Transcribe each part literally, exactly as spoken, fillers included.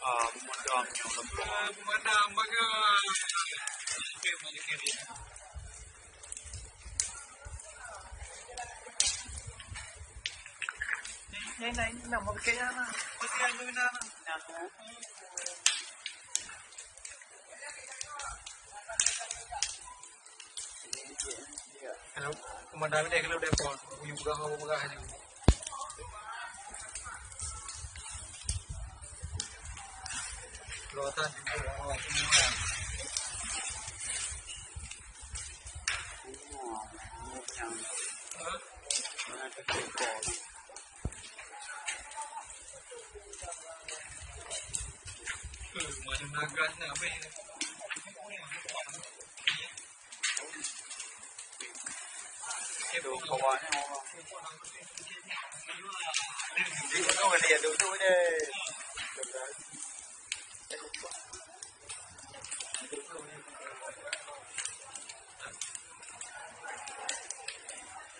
Ah, pemadam nyoe. Pemadam bagai. Ni, ni, ni, ni, mau pakai yang mana? Pakai yang mana? Yang mana? Kalau pemadam ni kalau depan, bunyi pegang, pegang je. Keluar atas. Hah? Eh, macam nagas ni, apa ni? Aduh, kawan. Dia duduk je.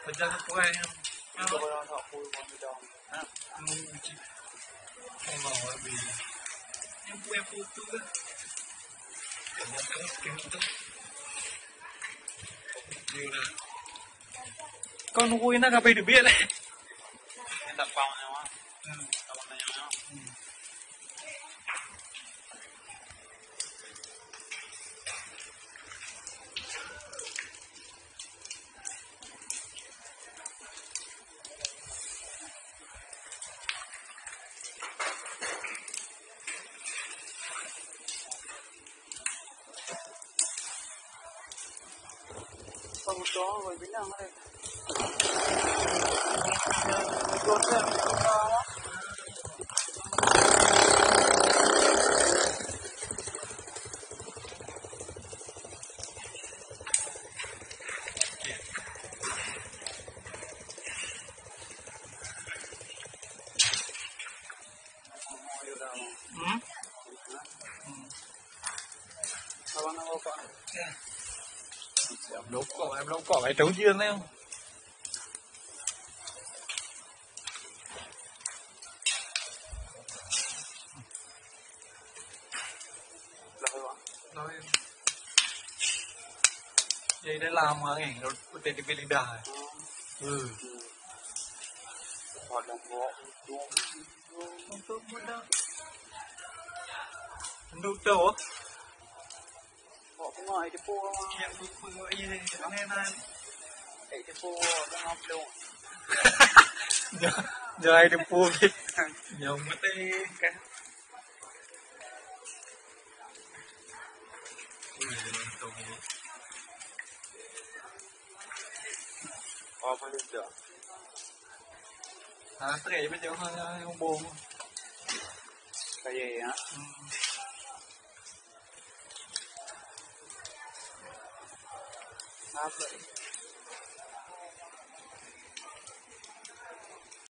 Pecah sepuai. Ha? Hmm, cik. Allah Rabbi. Yang puai putu ke? Kau nunggu ina kapai debiet leh. Minta pang nyawa. Hmm. Kawan nyawa. Hmm. Hmm? Hmm. Abang nak rokok? Ya. Siap, rokok, eh, rokok, eh, tahu je ni. Lah, ya. Lah, ya. Jadi dalam angin, kalau putih di lidah. Hmm. Untuk muda. Untuk tu. Kok bunga ai depo. Yang lupa ai ni. Jangan ai depo bunga belum. Jangan ai depo. Yang penting kan. Apa dia? Ah, straight je macam orang yang bom. Kaya ya. Hmm. Apa?